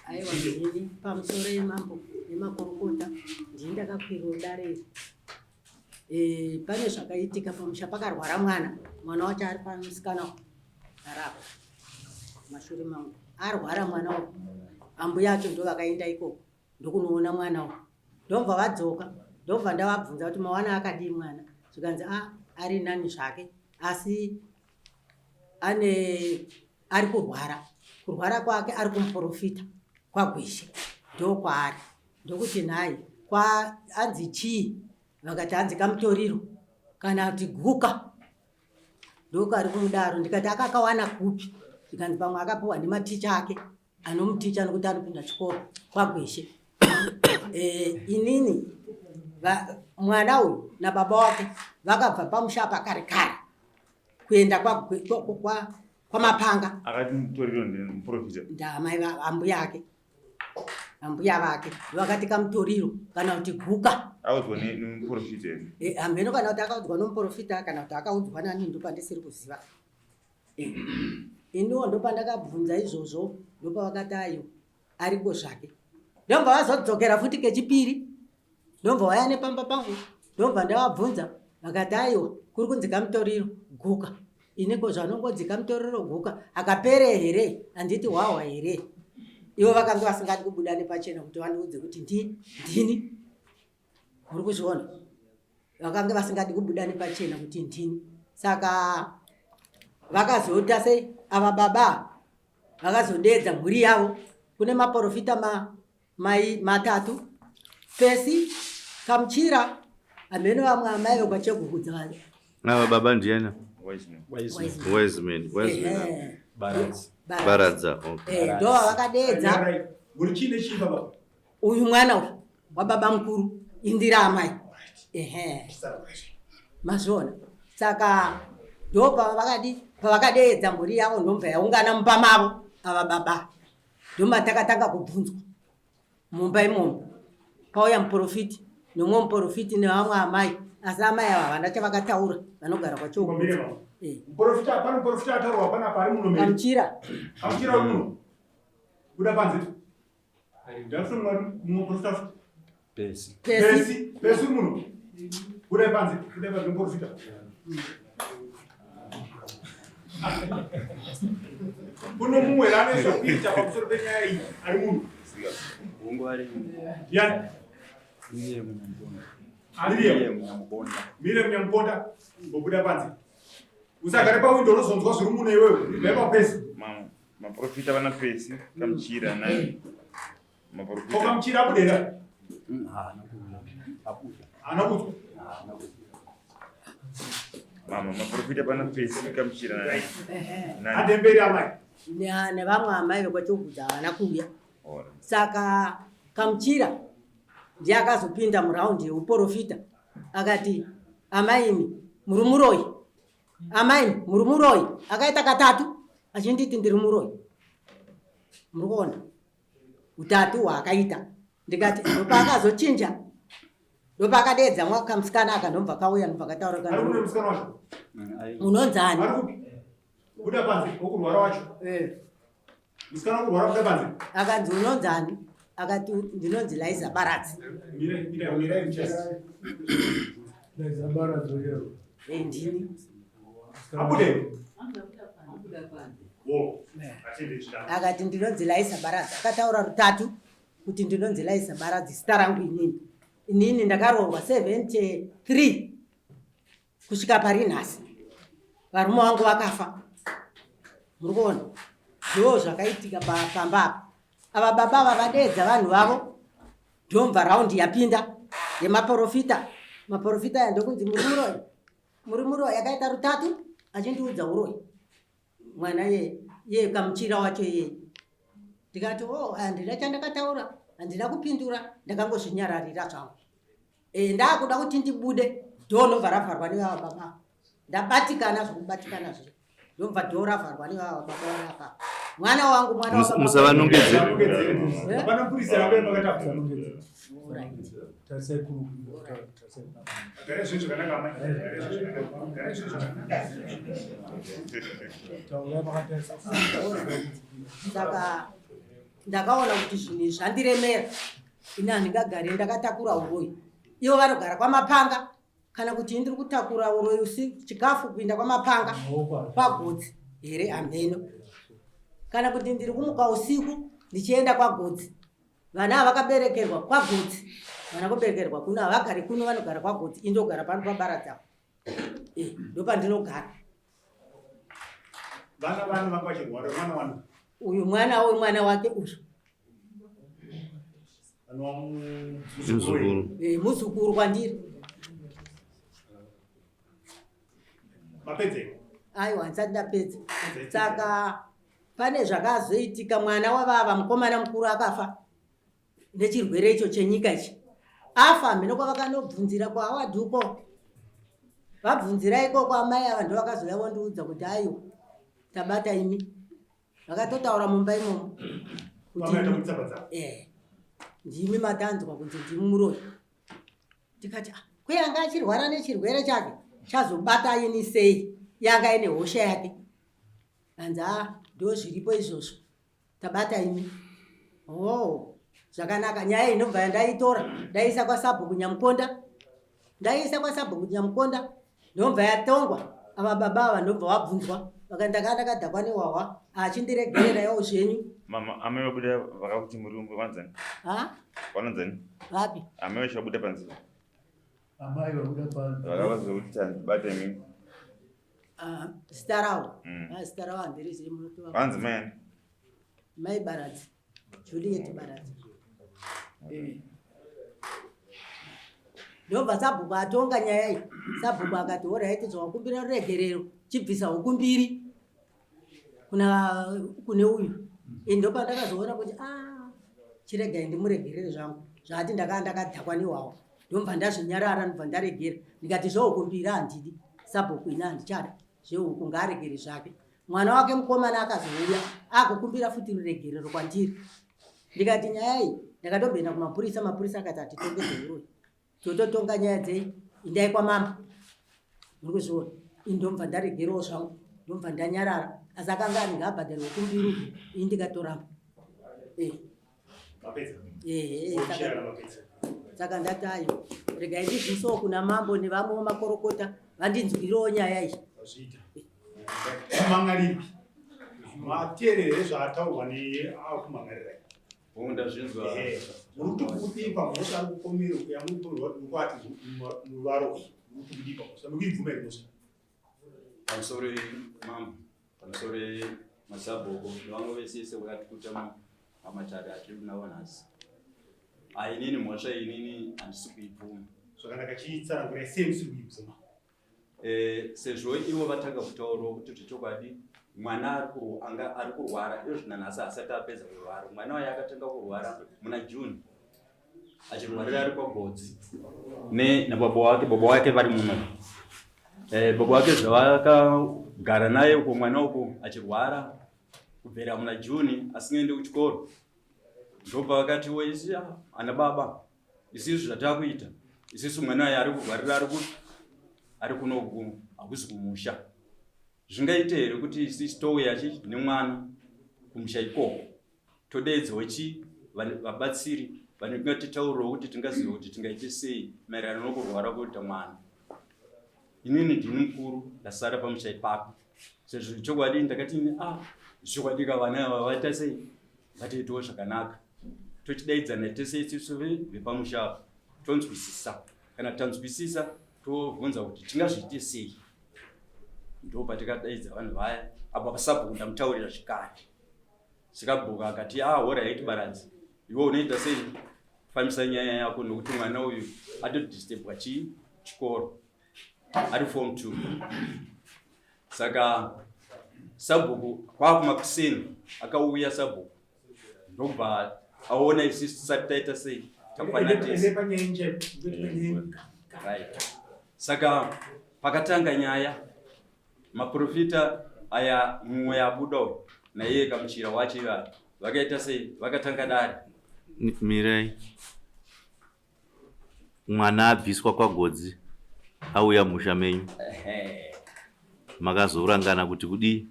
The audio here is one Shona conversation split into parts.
Aiwa ndini pamusoro yemambo nemakorokota ndini ndakakwirwa dare iri. Eh, pane zvakaitika pamusha pakarwara mwana mwana wacho ari pamusikana arapo mashure mangu arwara mwana uyu ambuya acho ndo vakaenda ikoko ndokunoona mwana uyu ndobva vadzoka ndobva ndavabvunza kuti mawana akadii mwana zvikanzi a ah, ari nani zvake asi ane ari kurwara kurwara kwake ari kumuprofita kwagweshe ndokwaari ndokuti nhai kwa anzi chii vakati hanzi kamutoriro kana kuti guka ndokari kumudaro ndikati akakawana kupi zvikanzi pamwe akapiwa nematicha ake anomuticha nokuti anopinda chikoro kwagweshe eh, inini mwana uyu nababa wake vakabva pamusha apa kare kare kuenda kwamapanga akati mutoriro ndimuprofita ndamai ambuya ake ambuya vake vakati kamutoriro kana kuti guka audzwa nemuprofita eh, hameno kana kuti akaudzwa nomuprofita kana kuti akaudzwa nani ndopandisiri kuziva eh, iniwo ndopandakabvunza izvozvo ndopavakati ayo ariko zvake ndobva vazodzokera futi kechipiri ndobva waya nepamba pangu ndobva ndavabvunza vakati aiwa kuri kunzi kamutoriro guka ini ko zvanongonzi kamutoriro guka akapere here handiti hwahwa here ivo vakange vasingadi kubuda nepachena kuti vandiudze kuti ndi ndini muri kuzviona vakange vasingadi kubuda nepachena kuti ndini saka vakazoita sei ava baba vakazodeedza mhuri yavo kune maporofita ma, mai matatu pesi kamuchira hameno vamwe amai vekwachegugudza vale ava baba ndiyana Wiseman Wiseman Baradza okay eh, ndo vavakadeedza uyu mwana uyu wababa mukuru indira amai ehe mazviona saka ndo pavakadi pavakadeedza mhuri yavo ndomva yaungana mumba mavo ava baba ndomatakatanga kubvunzwa mumba imomo pauya muprofiti nomwe muprofiti nevamwe amai asi amai ava havana chavakataura vanogara kwachoamuchira Pesi. Pesi. Pesi muno. Budai panze, budai panze muprofita. Kuno mumwe here ane zvekuita pamusoro penyaya iyi ari munhu. Ndiani? Miriam Nyamuponda. Miriam Nyamuponda, mbobuda panze. Usagare pawindo unozonzwa zviri muno iwewe. Ibva papesi. Maprofita vana Pesi, Kamuchira naye. Maprofita. Kamuchira abudera. Haana kuuya. Abuda. Haana kuuya. Mama, maprofita pana Pesi, Kamuchira naye. Ademberi amai. Nevamwe amai vekwaChogudza havana kuuya. Saka Kamuchira ndiye akazopinda muraundi yeuprofita akati amaimi muri muroyi Amai muri muroyi akaita katatu achinditi ndiri muroyi. Muri kuona utatu hwaakaita ndikati ndopaakazochinja ndopaakadeedza kamusikana aka ndobva kauya ndobva kataura unonzani Buda panze wokurwara wacho. Eh. Musikana wokurwara buda panze. Akanzi unonzani? Akati ndinonzi Liza Baradzi. Mira mira mira mchasi. Liza Baradzi uyo. Eh ndini. Abude. Akati ndinonzi Liza Baradzi. Akataura rutatu kuti ndinonzi Liza Baradzi zita rangu inini. Inini ndakaroorwa 73 kusvika pari nhasi varume vangu vakafa muri kuona ndoo zvakaitika pamba apa ava baba ava vadeedza vanhu vavo ndomva raundi yapinda yemaporofita maporofita aya ndokunzi muri muroyi muri muroyi akaita rutatu achindiudza uroyi mwana ye ye kamuchira wacho ye ndikati o oh, handina chandakataura handina kupindura ndakangozvinyararira zvangu e, ndakuda kuti ndibude dhoo ndobva ravharwa nevava baba ndabatikana zvekubatikana zve ndobva dhoo ravharwa nevava baba vanapa mwana wangu mwana musavanongedze Saka Ndakaona kuti zvinhu izvi zvandiremera, ini handingagare ndakatakura uroyi. Ivo vanogara kwaMapanga, kana kuti ini ndiri kutakura uroyi usi chikafu kuinda kwaMapanga kwaGodzi here hamheno, kana kuti ndiri kumuka usiku ndichienda kwaGodzi. Vana ava vakaberekerwa kwaGodzi, vana kuberekerwa kuno, havagari kuno, vanogara kwaGodzi. Ini ndogara pano paBaradza, ndopandinogara. Vana vana vanga vachirwara, mwana wani uyu, mwana wemwana wake uyu. Anova muzukuru. Muzukuru kwandiri. Mapedze? Aiwa, handisati ndapedza. Saka pane zvakazoitika, mwana wavava mukomana mukuru akafa nechirwere icho chenyika ichi. Afa, mhino kwavakanobvunzira kwaAwadhuko, vabvunzira ikoko, amai ava ndo vakazouya vondiudza kuti aiwa, tabata imi. Vakatotaura mumba imomo kuti Vamaita mutsamba dzavo. Ndimi matanzwa kunzi ndimi muroyi. Tikati, "Ah, kuye anga achirwara nechirwere chake chazobata ini sei? Yanga ine hosha yake." Hanzi, "A, ndo zviripo izvozvo, tabata imi." Oh, zvakanaka. Nyaya inobva yandaitora ndaiisa kwasabhuku Nyamukonda, ndaiisa kwasabhuku Nyamukonda, ndobva yatongwa. Ava baba ava ndobva vabvunzwa, vakati ndakanga ndakadhakwa nehwahwa, achindiregererawo zvenyu. Mama, amai vabuda vakakuti muri vanzani? Ha? Vanonzani? Vapi? Amai vacho vabuda panze. Amai vabuda panze. Vakavazokuti tandibata imi. Ah, zita ravo? Mm. Ah, zita ravo handirizivi, munotova. Vanzi mai ani? Mai Baradzi, Juliet Baradzi. Ndobva sabhuku atonga nyaya iyi. Sabhuku akati, "Alright, zvawakumbira ruregerero, chibvisa huku mbiri kuna kune uyu." Ini ndopa ndakazoona kuti a, chiregai ndimuregerere zvangu, zvaati ndakanga ndakadhakwa nehwawa. Ndobva ndazvinyarara, ndobva ndaregera. Ndikati zvehuku mbiri handidi, sabhuku, ini handichada zvehuku, ngaaregere zvake. Mwana wake mukomana akazouya akukumbira futi ruregerero kwandiri. Ndikati nyaya iyi ndakatomboenda kumapurisa, mapurisa akati hatitonge dzeuroyi, tototonga nyaya dzei, indai kwamambo. Muri kuzviona? Ini ndomubva ndaregerawo zvangu, ndomubva ndanyarara. Asi akanga ari ngaabhadharwe kumbiri, ini ndikatoramba. Mapedza? Ehe. Oshara mapedza. Saka ndati ayo, regai ndizvisewo kuna mambo nevamwewo makorokota vandinzwirewo nyaya iyi. Zvazviita. Mangariri. Mateerere zvaataurwa neakumangarira. Hongu, ndazvinzwa. Ehe. Muri kuti kudipa mhosva ari kupomera yamupomerwa mukwati muvaroyi. Muri kuti kudipa mhosva. Muri kuibvuma here mhosva? Pamusoro mambo, pamusoro masabhoko nevamwe vese vakatikuta pamatare atiri navo nhasi. Ainini mhosva inini handisi kuibvuma. Zvakanaka, chitsanangurai sei musiri kuibvuma. Sezvo ivo vatanga kutaurawo kuti zvechokwadi mwana anga ari kurwara izvo nanhasi asati apedza kurwara. Mwana waye akatanga kurwara muna June, achirwarira ari kwaGodzi nababa wake. Baba wake vari muno. Baba wake zvavakagara naye uko, mwana uko achirwara kubvira muna June asingaendi kuchikoro, ndobva vakatiwo isi, "Ah, ana baba, isisu zvatakuita isisu, mwana uyu ari kurwarira ari kupi? Ari kunoku, hakuzi kumusha. Zvingaite here kuti isisu touya chi nemwana kumusha ikoko, todeedzawo chi vabatsiri vanongatitaurirawo kuti tingaziva kuti tingaite sei maererano nokurwara kuita mwana? Inini ndini mukuru ndasara pamusha ipapo. Sezvo chokwadi ndakati ini, ah, zvokwadi ka, vana ava vaita sei, ngatiitewo zvakanaka, tochidaidzana tese isusu vepamusha apa, tonzwisisa. Kana tanzwisisa, tovhunza kuti tingazviite sei. Ndo patikadaidza vanhu vaya apo pasabhuku. Ndamutaurira zvekare, sikabhuka akati, "Ah, alright Baradzi, iwe unoita sei, fambisa nyaya yako, nokuti mwana uyu atodisturbwa chii chikoro, ari form 2." Saka sabhuku kwakumakuseni akauya sabhuku, ndobva aona isusu tisati taita sei, takwana tese. Ende panyenje. Panyenje. Right. Saka pakatanga nyaya, maprofita aya, mumwe abuda uyu naiye Kamuchira wacho, ivaya vakaita sei, vakatanga dare. Mirai. Mwana abviswa kwaGodzi auya musha menyu, Ehe. Makazorangana kuti kudii?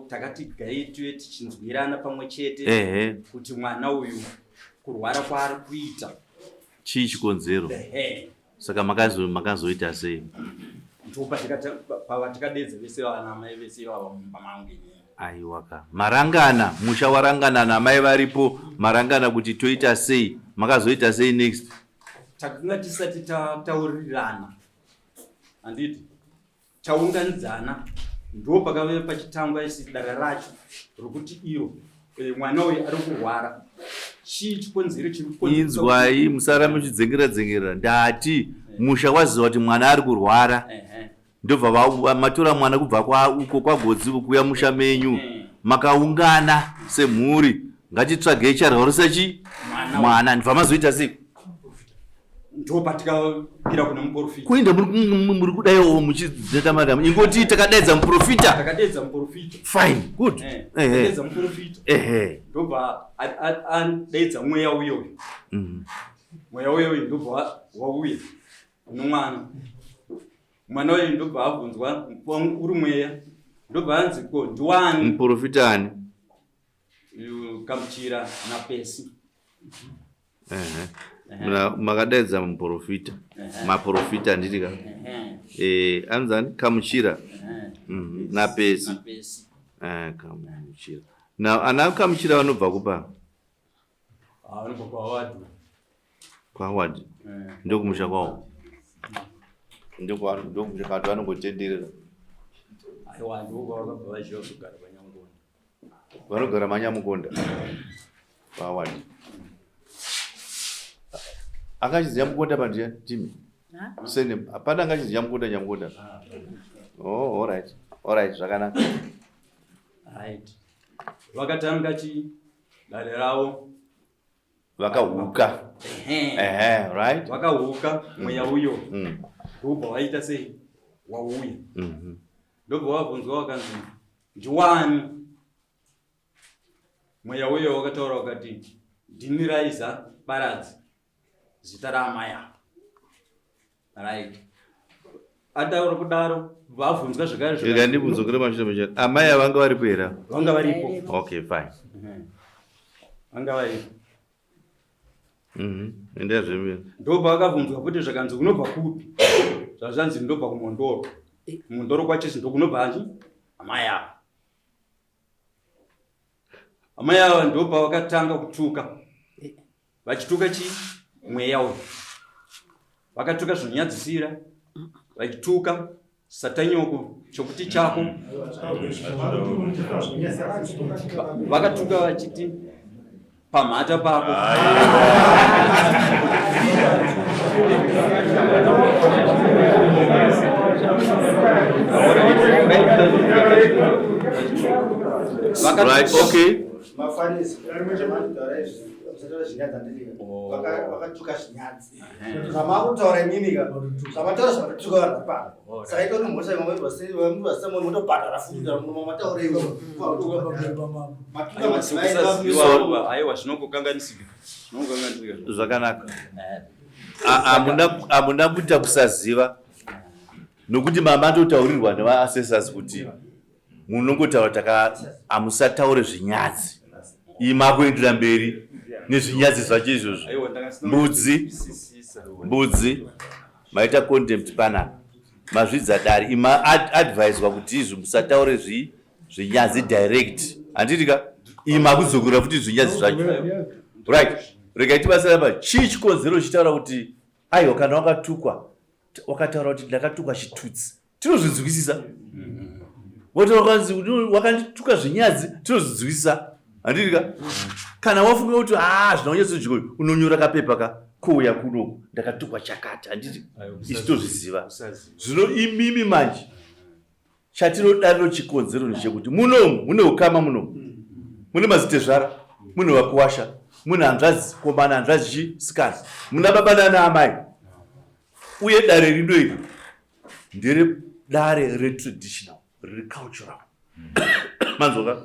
Takati gai tuve tichinzwirana pamwe chete kuti mwana uyu kurwara kwaari kuita chii chikonzero. Saka makazoita sei? Ndopatikadedza vese vana mai vese ivava mumba mangu inini. Aiwaka, marangana, musha warangana namai varipo, marangana kuti toita sei, makazoita sei next? Takanga tisati tataurirana, handiti taunganidzana, ndo pakave pachitangwa isi dare racho rokuti iro eh, mwana uyu ari kurwara, chii chikonzero chiri kukonzeresa Inzwai, musara muchidzengera dzengera. Ndati musha waziva kuti mwana ari kurwara, ndobva matora mwana kubva uko kwaGodzi kuuya musha menyu, makaungana semhuri, ngatitsvagei charwarisa chi mwana, ndibva mazoita sei? Ndopatikapira kuna muprofita. Kuenda muri kudaiwo muchidzeta madam, ingoti takadaidza muprofita. Takadaidza muprofita. Fine, good. Takadaidza muprofita. Ndobva adaidza mweya uyoyo. Mweya uyoyo ndobva wauya nomwana. Mwana uyu ndobva abvunzwa uri mweya, ndobva anzi ko ndiwani? Muprofita ani? Kamuchira naPesi. Makadaidza muprofita, maprofita, handiti ka? Anzani? Kamuchira naPesi. Kamuchira na ana Kamuchira vanobva kupa? Vanobva kwaWadi. KwaWadi ndokumusha kwavo, ndokumusha kwavo, vanongotenderera. Aiwa, ndokwavakabva vachiva kugara paNyamukonda. Vanogara maNyamukonda kwaWadi. Angachinzi Nyamukonda pandiya timi sene hapana angachinzi Nyamukonda. Nyamukonda, oh, alright, alright, zvakanaka. Right, vakatanga chi dare ravo. Vakahuka. Ehe, right. Vakahuka mweya uyo, ndobva waita sei, wauya. Ndobva wabvunzwa, wakanzi ndiwani? Mweya uyo wakataura wakati ndini Raiza Paradzi, zita raamai ava. Right, ataura kudaro vabvunzwa zvakare. Rega ndibudzokere mashure mashure. Amai avanga varipo here? Vanga varipo. Okay, fine. Vanga varipo. Endea zvemberi. Ndobva vakabvunzwa futi, zvakanzi unobva kupi? Zvazvanzi ndobva kuMondoro. Kumondoro kwacho ndokunobva anji amai ava. Amai ava ndobva vakatanga kutuka, vachituka chi mweya uyu, vakatuka zvinonyadzisira, vachituka satanyoko chokuti chako, vakatuka vachiti pamhata pako. Right, okay. Mafanisi musataura zvinyadzi, handiti? Vakatuka zvinyadzi zvamakutaura imimi ka, zvamataura zvakatuka vanhu pano, saka itori mhosva imwe, motobhadhara futi mataura iwo matuka madzimai. Aiwa, zvinongokanganisika, zvinongokanganisika. Zvakanaka. Hamuna kuita kusaziva, nokuti mama atotaurirwa nevaassessors kuti munongotaura taka hamusataure zvinyadzi, iyi makuendera mberi nezvinyadzi zvacho izvozvo. Aiwa. Mbudzi, mbudzi, maita contempt panapa, mazvidza dare. Ima adviswa kuti izvi musataure zvinyadzi direct, handiti ka? Iyi makudzokorera futi zvinyadzi zvacho. Right, regai tibatsira pa chii chikonzero chitaura kuti aiwa, kana wakatukwa, wakataura kuti ndakatukwa chitutsi, tinozvinzwisisa. Woti wakandituka zvinyadzi, tinozvinzwisisa, handiti ka? Kana wafunga kuti a zvina kunyatsodyo, unonyora kapepa ka kouya kunoku, ndakatukwa chakati, handiti? Isu tozviziva. Zvino imimi manje, chatinodariro chikonzero ndechekuti munomu mune ukama, munomu mune mazitezvara, mune vakuwasha, mune hanzvadzi komana, hanzvadzi chisikana, muna baba nana amai. Uye dare rino iri ndere dare retraditional, riri cultural, manzwa ka?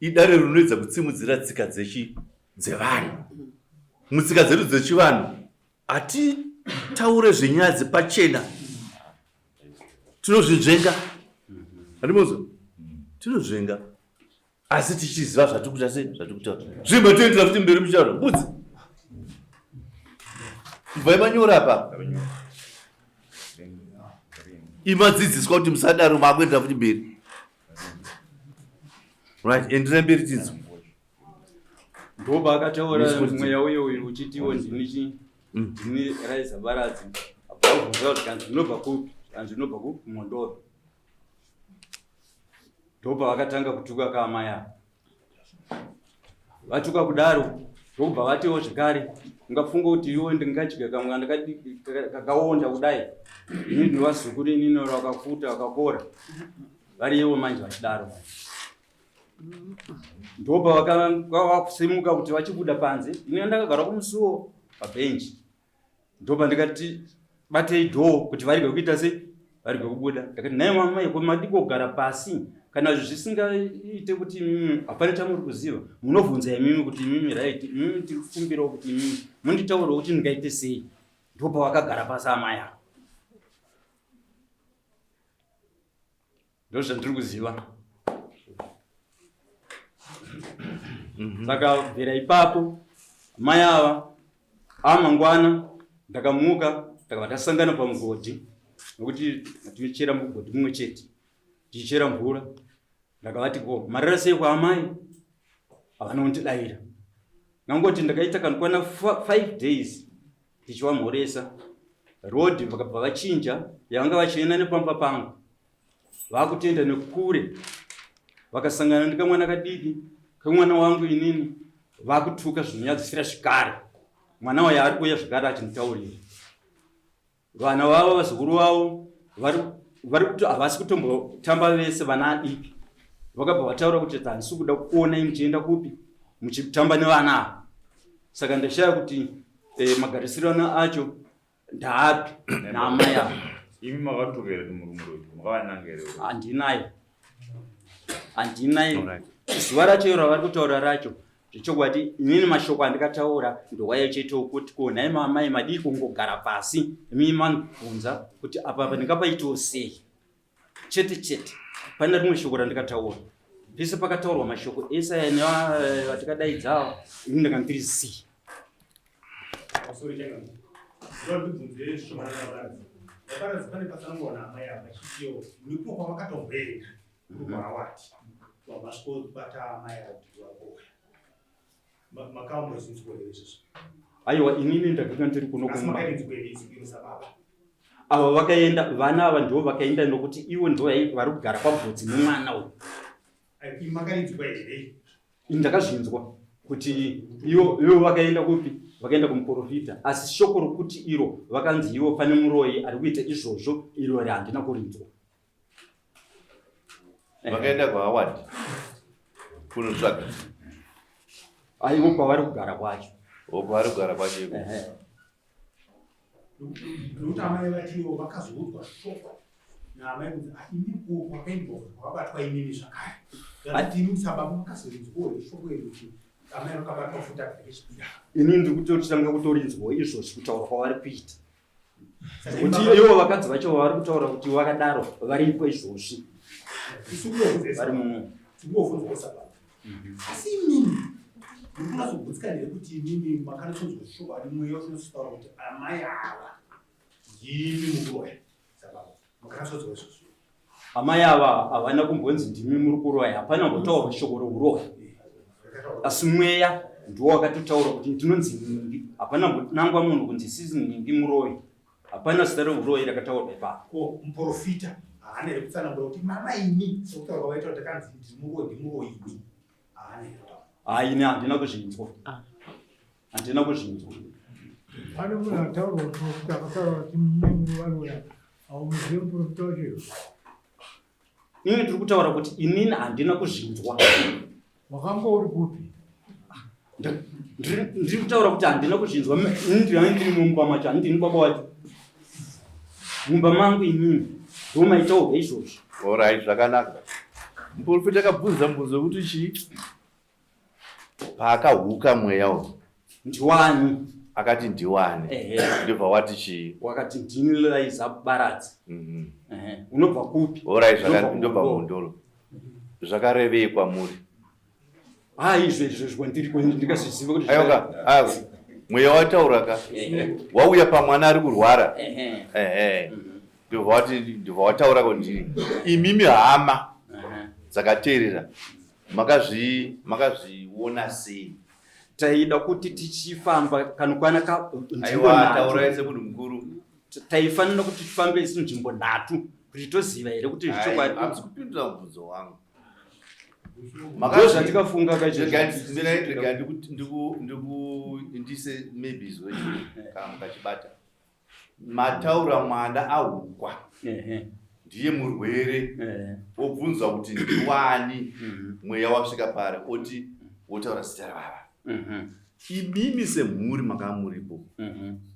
Idare rinoedza kutsimudzira tsika dzechi dzevanhu. Mutsika dzedu dzechivanhu hatitaure zvenyadzi pachena, tinozvinzvenga, handimonzwa. Tinozvenga asi tichiziva zvatiri kuita sei zvatiri kutaura. Zvimba toendera futi mberi muchitaura. Mbudzi. Ibvai manyora apa. Imadzidziswa kuti musadaro makuendera futi mberi. Right, enderai mberi tinzwe. Ndopaakataura mweya uyo uyu uchitiwo ndini chi mm. ndini Raiza Baradzi. Abva abvunza kuti kanzi ndinobva kupi? Kanzi ndinobva kuMondoro. Ndopavakatanga kutuka kaamai ava. Vatuka kudaro ndokubva vatiwo zvekare ungafunga kuti iwe ndingadya kamwana kakaonda kudai ini ndinovazukuru inini vakafuta vakakora vari ivo manje vachidaro ndopavakakusimuka kuti vachibuda panze ini ndakagara kumusuwo pabhenji ndopandikati batei dhoo kuti varege kuita sei varege kubuda ndakati nhai mamai ko madii kugara pasi kana zvisingaite kuti imimi hapana chamuri kuziva munovhunza imimi kuti imimi right imimi tiri kukumbirawo kuti imimi munditauriwo kuti ndingaite sei ndopavakagara pasi amai ava ndozvandiri kuziva mhm. saka bvira ipapo mai ava amangwana ndakamuka takabva tasangana pamugodhi nokuti tinochera mugodhi mumwe chete tichichera mvura ndakavati ko marara sei kwaamai havana kundidaira ngangoti ndakaita kanokwana five days ndichivamhoresa road vakabva vachinja yavanga vachienda nepamba pangu vakutoenda nekure vakasangana nekamwana kadiki kamwana wangu inini vakutuka zvinonyadzisira zvekare mwana waye ari kuuya zvekare achinditaurira vana vavo vazukuru vavo vari kuti havasi kutombotamba vese vana adiki vakabva vataura kuti handisi kuda kuonai muchienda kupi muchitamba nevana ava saka ndashaya kuti eh, magarisirano acho ndaapi naamai ava imi makatuka here murume uyu makavananga here handinaye handinaye zuva racho iro ravari kutaura racho zvechokwadi inini mashoko andikataura ndowaya chete okuti ko nhai mamai madii kungogara pasi imi manibvunza kuti apa ndingapaitawo sei chete chete pane rimwe shoko randikataura pese pakataurwa mashoko ese aya nevatikadaidzawa ini ndanga ndiri zii Aiwa inini ndakanga ndiri kuno kumba. Ava vakaenda vana ava ndivo vakaenda nokuti ivo ndivo vari kugara kwabvudzi nemwana uyu. Ndakazvinzwa kuti ivo ivo vakaenda kupi vakaenda kumuprofita asi shoko rokuti iro vakanzi ivo pane muroyi ari kuita izvozvo iro handina kurinzwa. Vakaenda kwaHoward kunotsvaga. Aiwo kwavari kugara kwacho. O kwavari kugara kwacho iko. Nokuti amai vatiwo vakazoudzwa shoko naamai kunzi ah, imi ko kwakaendwa kwakabatwa imimi zvakare. Zvati imi sababa makazorinzwawo shoko iri kuti amai vakabatwa futi akachipira. Ini ndiri kutotanga kutorinzwawo izvozvi kutaura kwavari kuita. Kuti ivo vakadzi vacho vavari kutaura kuti vakadaro varipo izvozvi. Vari muno. Tingovhunzwa sababa. Asi imimi muri kunatsogutsikana here kuti imimi makanatsonzwa chokwadi mweya unotaura kuti amai ava ndimi mukuroya sababa. Makanatsonzwa izvozvo. Amai ava havana kumbonzi ndimi muri kuroya, hapana kumbotaurwa shoko reuroyi. Asi mweya ndiwo wakatotaura kuti ndinonzi nhingi, hapana kumbonangwa munhu kunzi sisi nhingi muroyi. Hapana zita reuroyi rakataurwa ipapo. Ko muporofita haana here kutsanangura kuti mama ini sekutaura kwavaita kuti takanzi ndiri muroyi ndimuroyi ini haana here kutaura? Hayi ini handina kuzvinzwa. Handina kuzvinzwa. Pane munhu ataurwa muprofita akataura kuti mimi varoya haumuzive muprofita wacho iwe. Inini tiri kutaura kuti inini handina kuzvinzwa. Wakanga uri kupi? Ndiri kutaura kuti handina kuzvinzwa. Inini ndinenge ndiri mumba macho, handini baba wacho. Mumba mangu inini ndomaitaurwa izvozvo. Alright, zvakanaka. Muprofita akabvunza mubvunzo wekuti chii? Paakahuka mweya uyu. Ndiwani? Akati ndiwani. Ndobva wati chii? Wakati ndini Laiza Baradzi. Mm -hmm. Unobva kupi? Alright, zvakanaka ndobva Mhondoro. Zvakarevei kwamuri? Ah, izvo izvo zvandiri ndingazviziva kuti ayoka ayo mweya wataura ka wauya pamwana ari kurwara ehe ndobva wati ndobva wataura kundiri imimi hama dzakateerera makazvi makazviona sei taida kuti tichifamba kanokwana ka nzvimbo aiwa nhatu. taurai semunhu mukuru Taifanira kuti tifambe isu nzvimbo nhatu kuti toziva here kuti zvechokwadi. Hamusi kupindura mubvunzo wangu. Ndozvatikafunga kaizvozvo. Rega ndikundise maybe izvo kana mukachibata. Mataura mwana ahukwa ndiye murwere obvunzwa kuti ndiwani mweya wasvika pari oti wotaura zita rababa. Imimi semhuri makanga muripo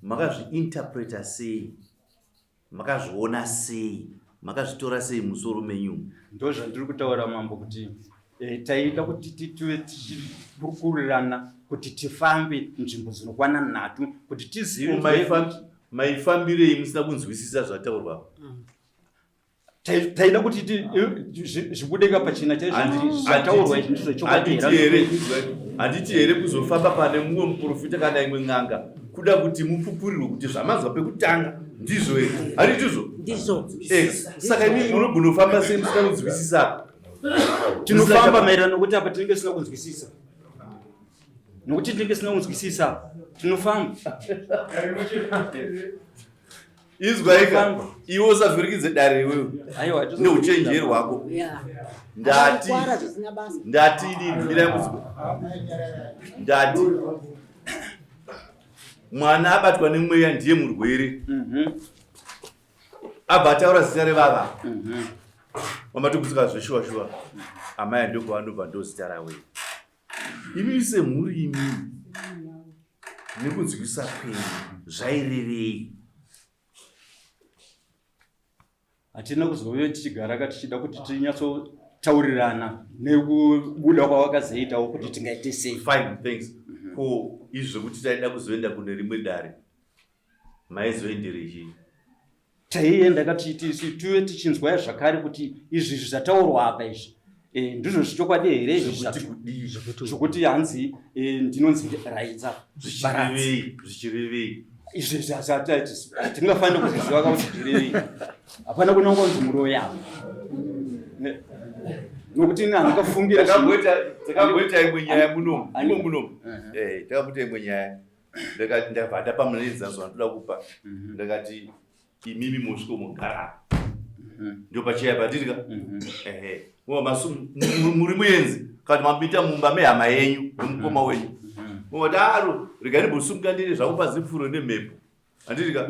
makazviinterpreta sei? Makazviona sei? Makazvitora sei musoro menyu? Ndozvandiri kutaura mambo kuti eh, taida kuti tive tichikurukurirana kuti tifambe nzvimbo dzinokwana nhatu kuti tizive Maifambirei musina kunzwisisa zvataurwa? Taida kuti zvibude pachena chaizvo zvataurwa izvi ndizvo chokwadi here? Handiti here kuzofamba pane mumwe muprofita kana imwe n'anga kuda kuti mupupurirwe kuti zvamanzwa pekutanga ndizvo here? Handitizvo? Ndizvo. Eh, saka imi munogona kufamba sei musina kunzwisisa? Tinofamba maererano nokuti apa tinenge tisina kunzwisisa. Nokuti tinenge tisina kunzwisisa tinofamba. Izwaika iwe usavhurikidze dare iwewe neuchenjeri hwako. Ndati ndati inini mirai muzwe. Ndati mwana abatwa nemweya ndiye murwere. Abva ataura zita revava. Wamatokutsika zveshuwa shuwa. Amai ndokwavanobva ndozita ravo. Imi semhuri imi nekunzwisa kwenyu zvairevei? Hatina kuzouya tichigara ka tichida kuti tinyatsotaurirana nekubuda kwavakazoitawo kuti tingaite sei. Fine, thanks. Ko izvi zvekuti taida kuzoenda kune rimwe dare maizoenderei chii? Taienda ka tuve tichinzwa zvakare kuti izvi izvi zvataurwa apa izvi eh, ndizvo zvichokwadi here izvi zvokuti hanzi eh, ndinonzi raidza Zvichirevei? Zvichirevei? Izvi hatingafaniri kuzviziva ka kuti zvirevei. Hapana kunonga kunzi muroyi apa nokuti ini handingafungira. Takamboita imwe nyaya munomu imo munomu, eh, takamboita imwe nyaya ndakati ndabva ndapa muenzaniso wandinoda kupa. Ndakati imimi mosviko mugara ndo pacheya pandiri ka ehe muri muenzi kana mapinda mumba mehama yenyu nemukoma wenyu modaro regai ndimbosumuka ndine zvangu pazipfuro nemhepo handiri ka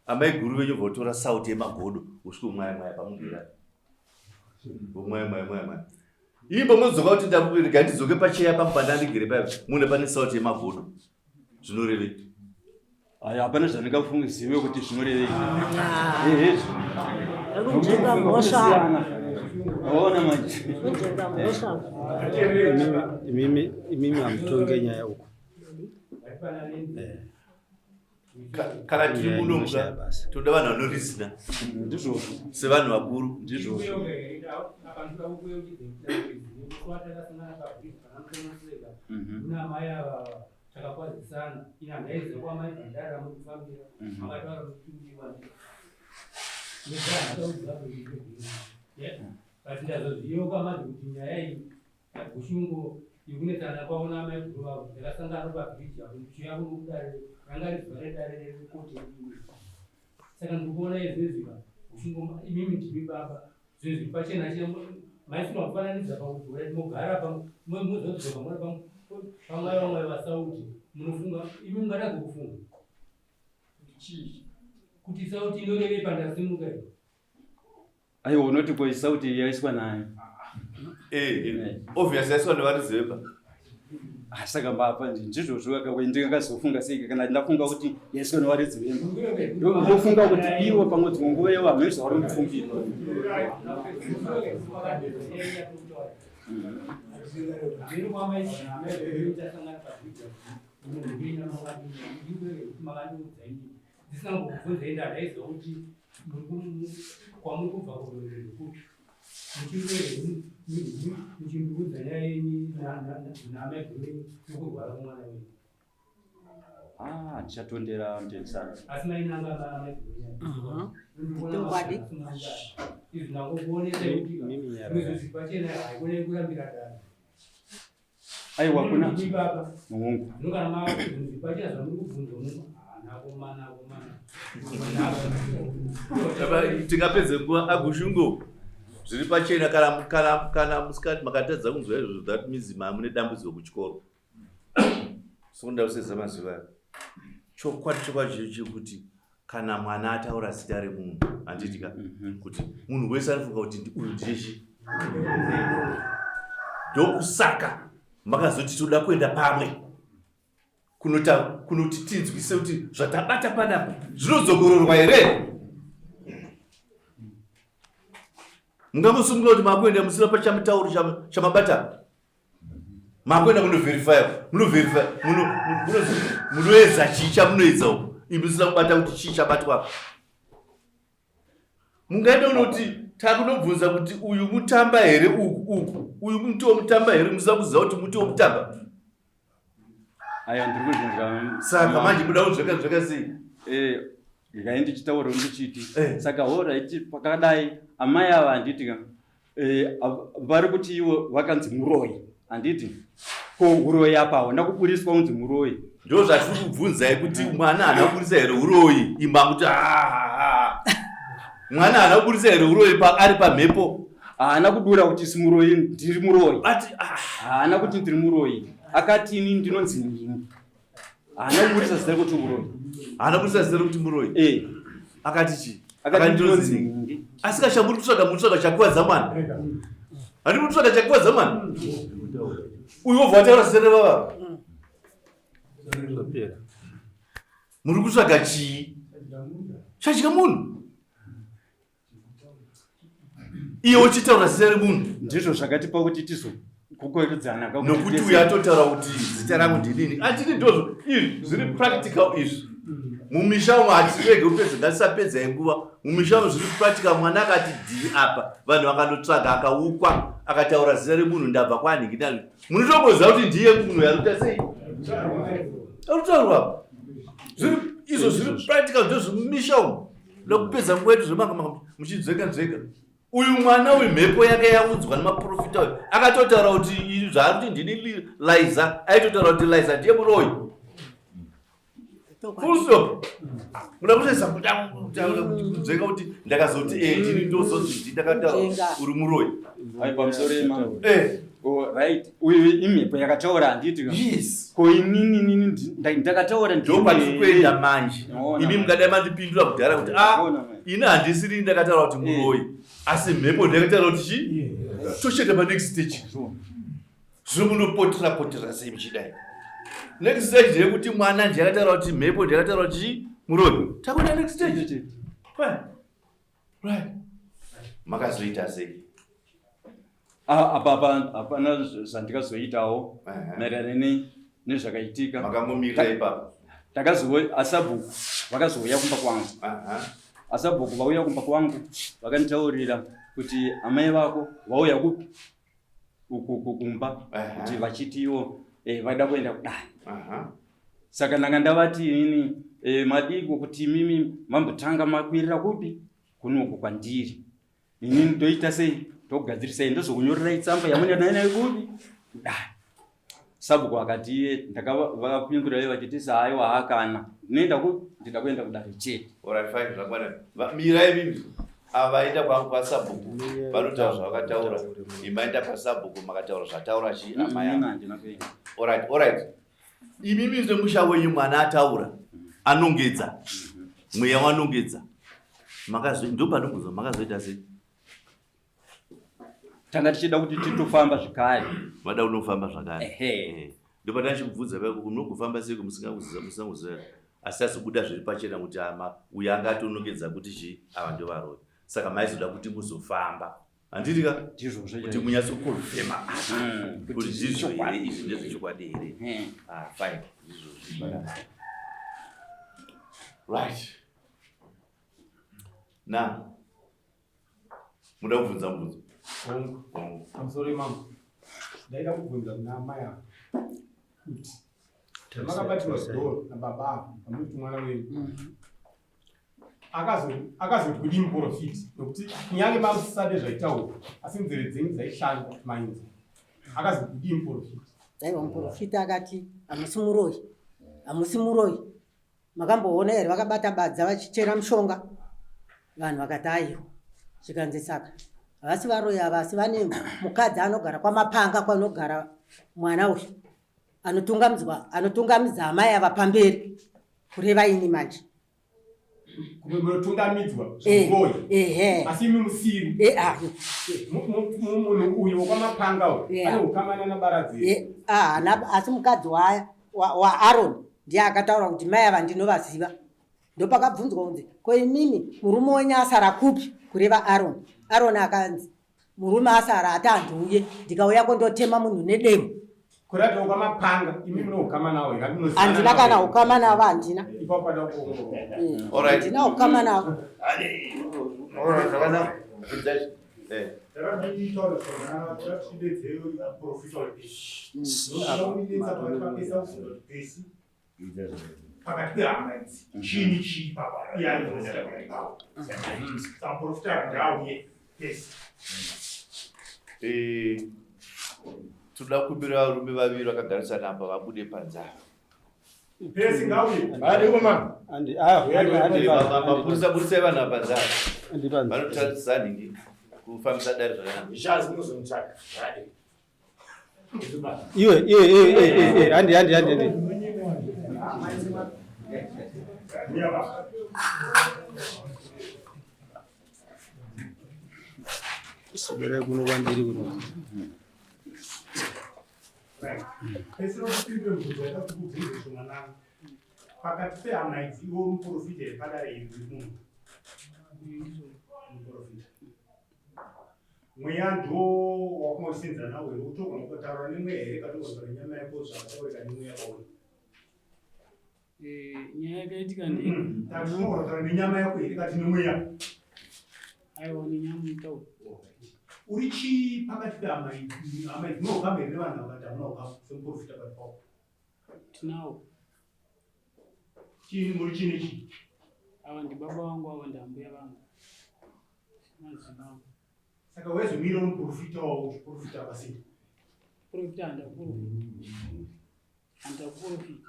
amai guru venyu votora sauti yemagodo usvike mwaya mwaya pamugera mwaya mwaya mwaya mwaya imbo modzoka kuti regai ndidzoke pacheya pangu pandandigere paya mune pane sauti yemagodo zvinorevei? Aya hapana zvandingafungizive kuti zvinorevei. Kunzvenga mhosva. Waona manje. Kunzvenga mhosva. Imimi imimi hamutonge nyaya uku. Kana tiri muno muka toda vanhu vanorizina Ndizvozvo. sevanhu vakuru. Ndizvozvo. Kuna amai ava takakwazisana, ina handaiziva kwamai bhandara mukufambira makataura muchiuyiwa but ndazozviyeuka manje kuti nyaya iyi Gushungo yekunetsana kwavo naamai guru vavo ndakasangana pabridge apo ndichiuya kuno kudare ranga rizuva redare rekoti saka ndiri kuona izvezvi ka Gushungo imimi ndimi baba zvinhu zviri pachena chena maisina kufananidza pakuti mogara mozodzoka mona pamwai vamwai vasauti munofunga imi mungatadza kufunga kuti sauti inorevei pandasimuka iyo. Aiwa unoti ko sauti yaiswa nayo. Eh, eh, obviously yaiswa nevaridzi vemba. Ah, saka mbapa ndizvozvo ndingakazofunga sei kana ndafunga kuti yaiswa nevaridzi vemba. Ndofunga kuti ivo pamwe dzimwe nguva ivo hameno zvavari kundifungira. Ndisina kumbobvunza enda ndaiziva kuti kwamuri kubva kupi. Muchindiudza nyaya yenyu naamaiguru venyu yokurwara kwemwana wenyu. Ah, ndichatondera mutendisana. Asi mainanga amaiguru Chokwadi. Izvi ndangokuonesa kuti muzozvipachena haikone kurambira dare. Aiwa kuna baba. Mungu. Ndokana mazvipachena zvamuri kubvunzwa mungu. Komana komana. Tingapedze nguva agushungo zviri pachena kana kana kana musikati makatadza kunzwa izvozvo that means mamune dambudziko kuchikoro. Sonda useza mazuva ayo. Chokwadi chokwadi chekuti kana mwana ataura zita remunhu handiti ka mhm. kuti munhu wese anofunga kuti uyu ndiye chi ndokusaka makazoti toda kuenda pamwe kunota kunoti tinzwise kuti zvatabata panapa zvinodzokororwa here mungamusungira kuti makuenda musina pachamutauro chamabata makuenda munoverifya munoverifya munoedza chii chamunoedza uko imi musina kubata kuti chii chabatwa mungaenda unoti takunobvunza kuti uyu mutamba here uku uku uyu muti womutamba here musina kuziva kuti muti womutamba Aya ndiri kuzvinzwa. Saka manje muda kunzveka nzveka sei? Eh, ngai ndichitaura ndichiti. Eh. Saka horaiti pakadai amai ava handiti ka. Eh, vari kuti ivo vakanzi muroyi handiti ko uroyi apa hauna kuburiswa unzi muroyi ndo zvatiri kubvunzai kuti mwana haana kuburisa here uroyi imba kuti mwana haana kuburisa here uroyi ari pamhepo haana kubura kuti si muroyi ndiri muroyi ah. haana kuti ndiri muroyi akati ini ndinonzi ndini haana kuburisa zita rekuti muroyi haana kuburisa zita rekuti muroyi eh. akati chii akati ndinonzi nhingi asi kashamuri kutsvaga mutsvaga chakuvadza mwana handi mutsvaga chakuvadza mwana uyu wobva wataura zita revava muri kutsvaga chii chadya munhu iye uchitaura zita remunhu ndizvo zvakatipa kuti tizokukwekedzana nokuti uyo atotaura kuti zita rangu ndinini atini ndozvo izvi zviri practical izvi mumisha umo hatirege kupedza ngatisapedzai nguva mumisha umo zviri practical mwana akati dhii apa vanhu vakandotsvaga akaukwa akataura zita remunhu ndabva kwanhingi nani munotongoziva kuti ndiye munhu yaruta sei arutaurwa izvo zviri practical ndozvemumisha umo Lokupedza nguva yedu zvemanga manga muchinzvenga nzvenga. Uyu mwana uyu mhepo yake yaudzwa nemaprofita uyu akatotaura kuti zvaari kuti ndini Liza aitotaura kuti Liza ndiye muroyi. Full stop. Muda kutoisa kutaura kuti kunzvenga kuti ndakazoti eh ndini ndozonzi ndini ndakataura uri muroyi. Hai pamusoro imama. Eh. Oh, right. Uyu imhepo yakataura handiti? Yes. Ko inini inini ndakataura ndopatiri kuenda manje. Imi mungadai mandipindura kudhara kuti ah ini handisiri ndakataura kuti muroyi. Eh. Asi mhepo ndakataura kuti chii? Tochenda pa next stage. Zvino munopotera potera sei muchidai? Next stage ndeyekuti mwana ndiye akataura kuti mhepo ndiye akataura kuti chii? Muroyi. Takuenda next stage. Right. Right. Makazoita sei? Ah, apa apa hapana zvandikazoitawo maererano nezvakaitika. Makangomirira ipapo. Takazouya asabhuku vakazouya kumba kwangu. Asabhuku vauya kumba kwangu vakanditaurira kuti amai vako vauya kupi uku kumba kuti vachiti ivo eh, vaida kuenda kudai. Saka ndanga ndavati inini eh, madiko kuti imimi mambotanga makwirira kupi kunoku kwandiri inini ndoita sei ndokugadzirisai ndozokunyorerai tsamba yamunoenda nayo kupi kudai sabhuku akati iye ndakavapindura iye vachiti saaiwa hakana ndinoenda kupi ndida kuenda kudare chete Alright, fine, zvakwana. Mirai mimi. Ava vaenda kwangu kwasabhuku vanotaura zvavakataura. Imi maenda kwasabhuku makataura zvataura chii amai ava. Handina kuenda. Alright, alright. Imimi semusha wenyu mwana ataura anongedza mweya wanongedza ndopanongonzwa makazoita sei tanga tichida kuti titofamba zvekare vada unofamba zvakare eh. ndopatachikubvunza pako unogofamba sei musingakuziva asi azobuda zviri pachena kuti ama uyo anga atonongedza kuti chii ava ndovaroyi saka maizoda kuti muzofamba handiti ka ndizvozvo kuti munyatsokonfema hmm, kuti ndizvo here izvi ndezvechokwadi here hmm. ah, fine ndizvozvo right now muda kubvunza mubvunzo Hongu. Hongu. Pamusoro imambo. Ndaida kubvunza kuna amai ava kuti makabatirwa zidoro nababa ava pamuti mwana wenyu. Akazoti kudii muprofiti nokuti kunyange mamusisade zvaitaurwa asi nzeve dzenyu dzaishanda mainzwa. Akazoti kudii muprofiti? Aiwa muprofiti akati hamusi muroyi. Hamusi muroyi. Makamboona here vakabata badza vachichera mushonga? Vanhu vakati aiwa. Zvikanzi saka havasi varoyi ava asi vane mukadzi anogara kwamapanga kwanogara mwana uyu anotungamidzwa anotungamidza amai ava pamberi kureva ini manje. Munotungamidzwa zvemuroyi. Ehe. Asi imi musiri. Eh, ah. Munhu uyu wekwamapanga uyu ane ukama nana Baradzi. Eh, ah, asi mukadzi wa waAron ndiye akataura kuti mai ava ndinovaziva. Ndopakabvunzwa kunzi ko imimi murume wenyu asara kupi kureva Aron. Aron akanzi murume asara ati handiuye ndikauya kondotema munhu nedemo. Kureva kwamapanga imi mune ukama nawo here? Handina kana ukama navo handina. Ipapo pada kuongorora. Alright. Handina ukama navo. Alright, zvakanaka. Eh. Pakati pehama idzi chini chii papa iye anoziva pakati pavo saka muprofita ngauye pesi. Eh, toda kukumbira varume vaviri vakagarisana apa vabude panze apa. Pesi ngauye. Mapurisa burisai vanhu apa panze apa. Vanotarisisa nhingi kufambisa dare zvakanaka. Iwe, iwe, iwe, iwe, iwe, iwe, handi, handi, handi, handi. Sibere kuno kwandiri kuno. Pakati pehama idzi iwe muprofita here padare iri uri munhu muprofita mweya ndo wakunosenza nawo here utogona kutaura nemweya here kana kutaura nenyama yako zvakataurika nemweya kwauri? Nyaya yakaitika ndei Tatinogona kutaura nenyama yako here kati nemweya? Aiwa, nenyama mutauro. Uri chii pakati pehama idzi? Hama idzi munoukama here nevanhu ava kati hamuna ukama semuprofita pakati pavo? Tinawo. Chii muri chii nechii? Ava ndibaba vangu, ava ndambuya vangu. Madzibaba. Saka waizomira uri muprofita wavo uchiprofita pasina? Profita handakuprofita. Handakuprofita.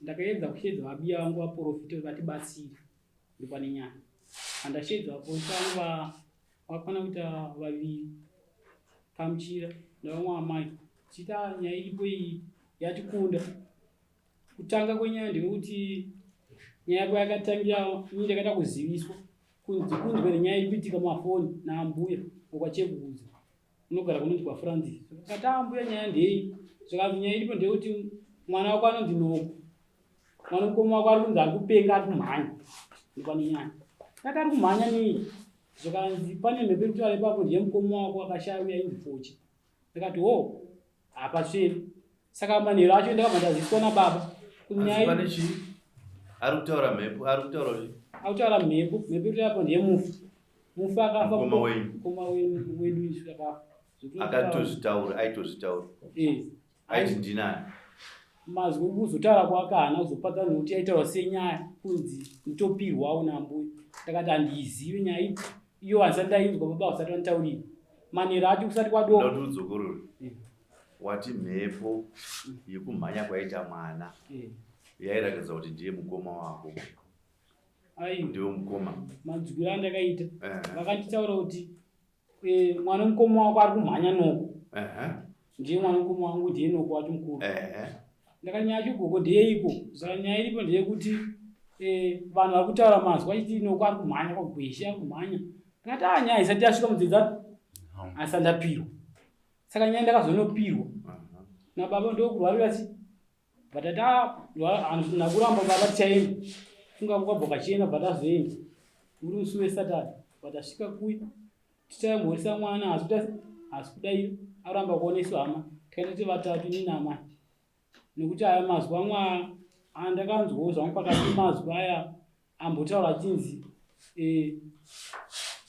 Ndakaedza kusheedza vabiya vangu vaprofita kuti vatibatsire ndopane nyaya. Handasheedza vaprofita vangu vakakwana kuita vaviri kamuchira nevamwe amai. Tichiita nyaya iripo iyi yatikunda. Kutanga kwenyaya ndewekuti nyaya yako yakatangira ini ndakaita kuziviswa kunzi kunzwe nenyaya iri kuitika mafoni naambuya wekwaChekukudza unogara kunonzi kwaFrancis. Akati ambuya nyaya ndei? Zvikanzi nyaya iripo ndeyekuti mwana wako anonzi Noko, mwana mukoma wako ari kunzi ari kupenga ari kumhanya. Ndopane nyaya. Ndati ari kumhanya nei? Zvikanzi pane mhepo iri kutaura ipapo ndiye mukoma wako akashaya uya ainzi Fochi. Ndikati ho hapasveri. Saka manheru acho ndakabva ndaziswa nababa kuti Asi nyaya pane chii? Ari kutaura mhepo, ari kutaura chii? Ari kutaura mhepo, mhepo iri apo ndiye mufi. Mufi akafa. Mukoma wenyu. Mukoma wedu isu akafa. Zvekuti Akatozvitaura, aitozvitaura. Eh. Aiti ndinani? Mazwi kuzotaura kwake haana kuzopadza nokuti aitaura senyaya kunzi nditopirwawo nambuya. Ndakati handiizive nyaya iyi. Iyo handisati ndainzwa baba vasati vanditaurira. Manheru acho kusati kwadoka. Ndoda kuti udzokorore. Wati mhepo yekumhanya kwaita mwana yairatidza kuti ndiye mukoma wako. Aiwa. Ndiwe mukoma. Manzwiro andakaita. Vakanditaura kuti mwana mukoma wako ari kumhanya noko. Ndiye mwana mukoma wangu, ndiye noko wacho mukuru. Ndakati nyaya yacho gogo ndeyeiko? Saka nyaya iripo ndeyekuti vanhu vari kutaura mazwi vachiti noko ari kumhanya kwagweshe ari kumhanya. Ndakati nyaya isati yasvika mudzidza asi andapirwa. Saka nyaya ndakazonopirwa nababa ndokurwarira chi but tati handina kuramba baba tichaenda funga kwabva kwachena but azoenda uri musi wesaturday but asvika kuya tichaimhoresa mwana asi kuda asi kudaira aramba kuoneswa hama tikaenda tiri vatatu ini naamai nekuti aya mazwi amwe andakanzwawo zvangu pakati mazwi aya ambotaura achinzi.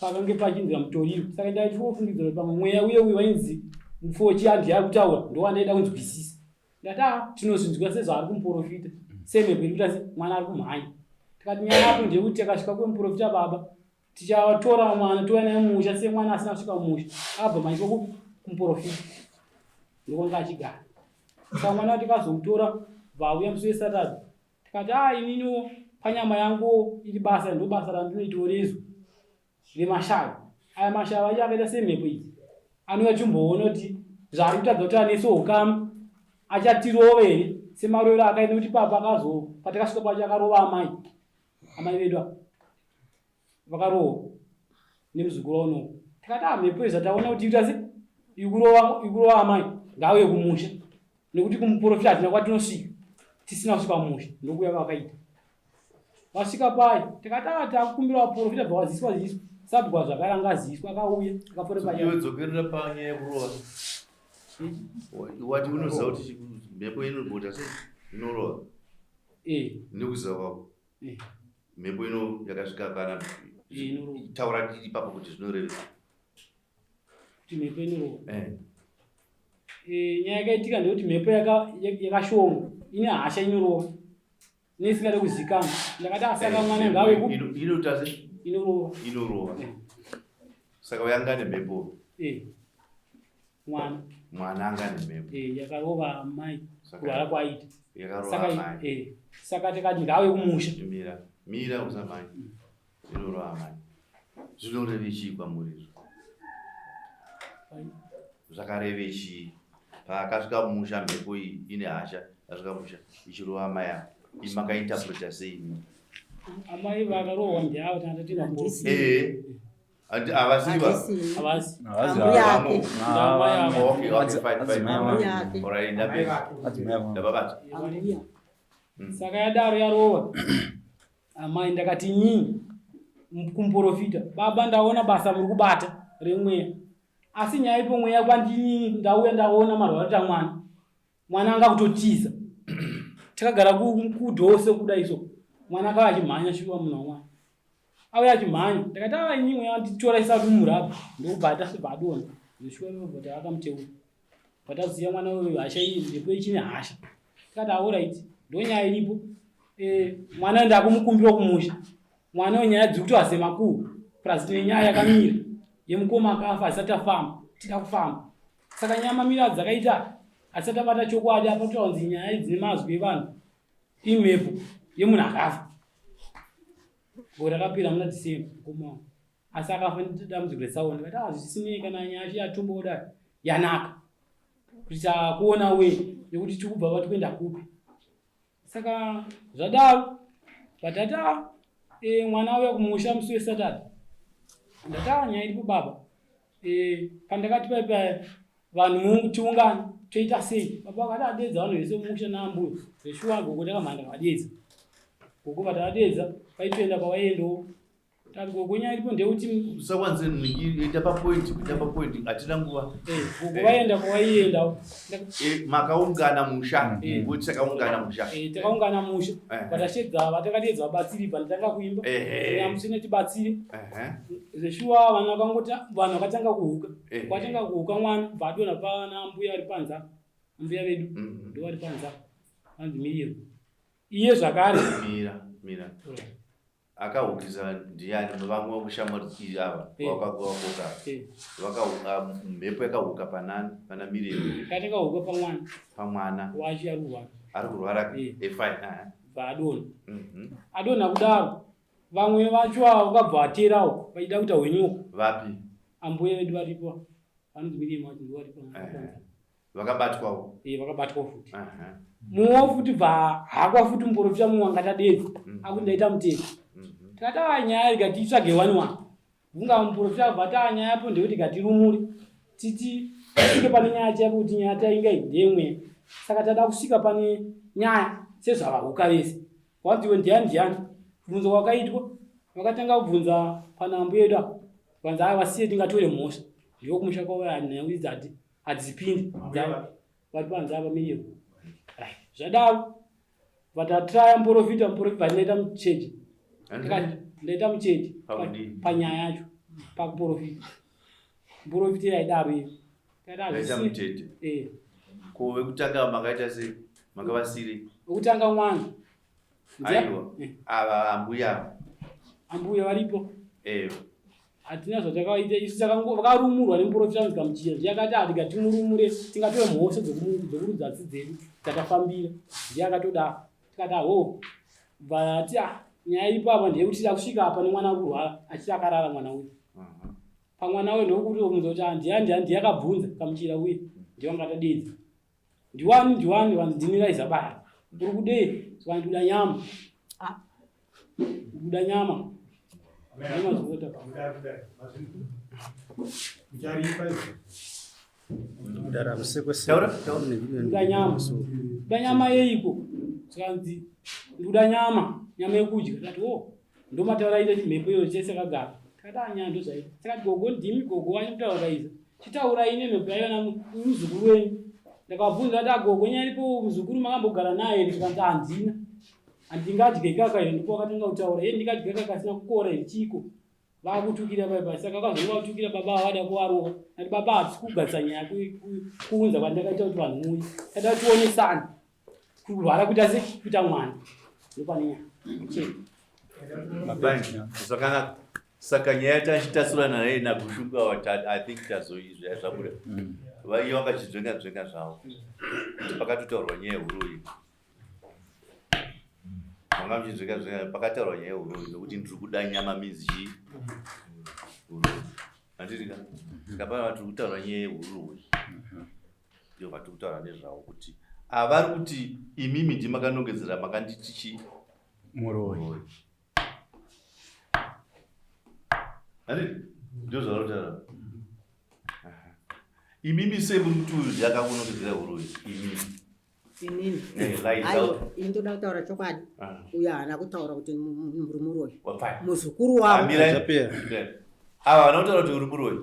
Pakange pachinzi mutoriro. Saka ndaitofungidzira kuti pamwe mweya uye uyu wainzi mupfochi andiye ari kutaura ndowandaida kunzwisisa. Ndati ah tinozvinzwa sezvaari kumuprofita. Semhepo iri kuita se mwana ari kumhanya. Tikati nyaya yako ndeyekuti takasvika kwemuprofita baba tichatora mwana touya naye mumusha semwana asina kusvika mumusha akabva manyiswa kupi kumuprofita ndokwanga achigara. Saka mwana tikazomutora vauya musi weSaturday Tikati ah ininiwo panyama yangu iri basa ndo basa randinoitawo rezo remashavi. Aya mashavi acho akaita semhepo idzi anouya chimboona kuti zvaari kutadza kuti aneso ukama achatirova here semarovero akaita nekuti papa akazo patakasvika pacho akarova amai amai vedu ava vakarohwa nemuzukuru waunowo tikati ah mhepo izva taona kuti ita se ikurova ikurova amai ngauye kumusha nekuti kumuprofita hatina kwatinosvika tisina kusvika mumusha ndokuya vakaita vasvika paye tikati ah takukumbira vaprofita bva vaziswa ziswa sabwa zvakare anga aziswa akauya akapfura paiwe dzokerera panyaya yekurova wati unoziva kuti mhepo inobota sei inorova eh. nekuziva kwako eh. Mhepo ino yakasvika kana eh, taura ipapo kuti zvinorevesa kuti mhepo inorova eh. Eh, nyaya yakaitika ndeyekuti mhepo yakashonga ine hasha inorova neisingade kuzikanwa ndakati asaka mwana ngawe inorova inorova saka uyanga nemhepo mwana mwana anga nemhepo eh, yakarova amai kurwara kwaita saka, eh, saka tikati ngauye kumusha mira mira usamai mm. inorova amai zvinoreve chii kwamuri izvo zvakareve chii paakasvika mumusha mhepo iyi ine hasha asvika musha ichirova amai ava imakainterpreta sei amai vakarohwa ndeavo tanga tati eh. Havasi va? Havasi. Ambuya ake. Okay, okay, fine, fine. Ambuya ake. All right, ndapedza. Ndababata. Ambuya. Saka yadaro yarova. Amai ndakati nyii kumuprofita. Baba ndaona basa muri kubata remweya. Asi nyaya ipo mweya kwandini ndauya ndaona marwarira mwana. Mwana anga kutotiza. Takagara kudhose kudai so. Mwana akava achimhanya shuwa munhu wamwana. Auya achimhanya. Ndakati ava ini mweya wanditora isa kuti murabha. Ndokubva atasvibva adonha. Zveshuwa ipapo takamuteura. Pataziva mwana uyu hasha iyi ndipo ichine hasha. Tikati alright ndonyaya iripo. Eh, mwana ndakumukumbira kumusha. Mwana uyu nyaya dziri kutoa semakuhwa. Plus tine nyaya yakamira yemukoma akafa asati afamba. Tida kufamba. Saka nyaya mamira dzakaita asati abata chokwadi apa kutaura nyaya idzi nemazwi evanhu imhepo yemunhu akafa. Gore rakapera muna December mukoma wangu. Asi akafa nedambudziko retsaona ndikati ah zvisinei kana nyaya yacho yatumba kudai yanaka. Kuti takuona we nekuti tikubva vati kuenda kupi. Saka zvadaro vatati ah e, mwana auya kumusha musi weSaturday. Ndati ah nyaya iripo baba. E, pandakati pai paya vanhu tiungane toita sei baba vakati adeedza vanhu vese mumusha naambuya zveshuwa gogo takamhanda vadeedza gogo vatavadeedza vaitoenda kwavaiendawo tati gogo nyaya iripo ndeyekuti usawanze enda papoint enda papoint hatina nguva eh, gogo vaienda kwavaiendawo eh, makaungana musha kuti takaungana musha eh, takaungana musha vatashedza vatakadeedza vabatsiri bva kuimba musina tibatsire Zveshuwa vanhu vakangoti vanhu vakatanga kuhuka. Eh. Kwatanga kuhuka mwana bva adonha pana mbuya ari panze apa. Mbuya vedu mm. ndo vari panze apa. Vanzi Miriam. Iye zvakare. Mira, mira. Akahukisa ndiani vamwe vakushamwari ava eh. vakakoka. Eh. Vakahuka mhepo yakahuka panani pana Miriam. Katanga huka pamwana. Pamwana. Wachi ari kurwara. Ari kurwara. Eh, fine. Bva adonha. Mhm. Adonha kudaro. Vamwe vacho ava vakabva vaterawo vachida kuita hwenyoka. Vapi? Ambuya vedu varipo. Vanonzi Miriam vacho ndivo varipo. Vakabatwawo? Eh, vakabatwa futi. Mumwe futi bva hakwa futi muprofita mumwe anga tadedza. Mm. Akuti ndaita mutemo. Mm-hmm. Tikati ava nyaya ikati itsvage one one. Vunga muprofita abva ati nyaya yapo ndeyekuti ngatirumure. Titi tisvike pane nyaya chaipo kuti nyaya tainga iyi ndeyemweya. Saka tada kusvika pane nyaya sezvavahuka vese. Wanzi iwe ndiani ndiani? Kubvunzwa kwakaitwa vakatanga kubvunza pana ambuya edu apa. Vanzi aya vasiye tingatore mhosva. Ndiwo kumusha kwavo nhau idzi hati hadzipindi. Vari panze apa miriyo. Zvadaro vatatraya muprofita muprofita ndaita muchechi. Ndaita muchechi panyaya yacho. Pakuprofita. Muprofita yaidaro iyo. Kaita mutete. Eh. Ko vekutanga makaita sei? Makavasirei? Vekutanga mwana. Aiwa. Eh. Ava ambuya. Ambuya varipo. Eh. Hatina zvatakaita isu takango vakarumurwa nemuprofita anonzi Kamuchira. Ndiye akati ah tikatimurumure tingatore mhosva dzokurudza tsi dzedu dzatafambira. Ndiye akatodaro. Tikati aho. Bva ati ah nyaya iripo apa ndeyekuti takusvika apa nemwana ari kurwara achiti akarara mwana uyu. Pamwana uyu ndokuti omunza kuti ah ndiye ndiye ndiye akabvunza Kamuchira uye ndiye wanga atadedza. Ndiwani ndiwani vanzi ndini Raizabaya. Uri kudei? Saka ndikuda nyama. Ah. Ndikuda nyama. Nemazvota. Taura, taura. Ndikuda nyama. Ndikuda nyama yeiko? Zvikanzi ndikuda nyama, nyama yekudya. Ndati oh, ndomataura aita chimhepo iyo chese akagara. Tikati ah nyaya ndozvaita. Tikati gogo ndimi gogo wacho kutaura Raiza. Chitaurai nemhepo yaiva namuzukuru wenyu. Ndakabvunza kuti ah gogo nyaya iripo muzukuru makambogara naye here? Zvikanzi handina. Handingadye kaka here? Ndipo wakatanga kutaura. Ye ndingadye kaka asina kukora here chiko? Vakutukira pai saka vakazonga vatukira baba vada kuvarova. Ati baba hatisi kugadzisa nyaya kuunza kwandakaita kuti vanhu muuye. Tada tionesane. Kurwara kuita sei? Kuita mwana. Ndopane nyaya. Chete. Fine. Zvakanaka. Saka nyaya tachitasurana naye naGushunga wata I think tazoizwa zvabuda. Vaiye vakachidzenga dzenga zvavo. Kuti pakatotaurwa nyaya yehuroyi. Manga muchidzenga dzenga pakataurwa nyaya yehuroyi nokuti ndiri kuda nyama means chii? Huroyi. Handiti ka? Saka pana tiri kutaura nyaya yehuroyi. Ndiyo vatiri kutaura nezvavo kuti avari kuti imimi ndimakanongedzera makanditi chii? Muroyi. Handiti? Ndizvo zvavanotaura. Imimi sei muri kuti uyu ndiye akakunongedzera huroyi? Imimi. Inini. Eh, Liza. Aiwa, ini ndoda kutaura chokwadi. Ah. Uyo haana kutaura kuti muri muroyi. Wapfai. Muzukuru wavo. Amirai. Zvapera. Mirai. Ava vana kutaura kuti uri muroyi.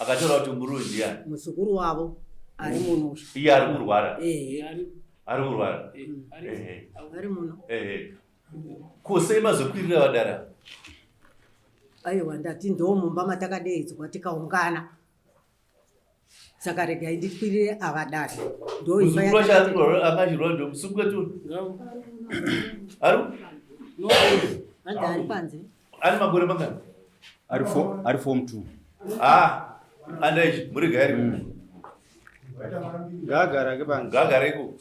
Akataura kuti muroyi ndiani? Muzukuru wavo ari muno. Iye ari kurwara. Ehe. Ari kurwara. Ari Ehe. Ari muno. Ehe. Ko sei mazokwirira vadara? Aiwa ndati ndo mumba matakadeedzwa tikaungana. Saka regai ndikwirire ava dare. Ndo imba Muzukuru wacho ari kurwara akachirwara ndo musukuru wetu. Ari No. Hanzi ari panze. ari makore mangani? Ari ari form 2. Ah, andaichi muri gairi. Ngaagara ke panze. Ngagareko.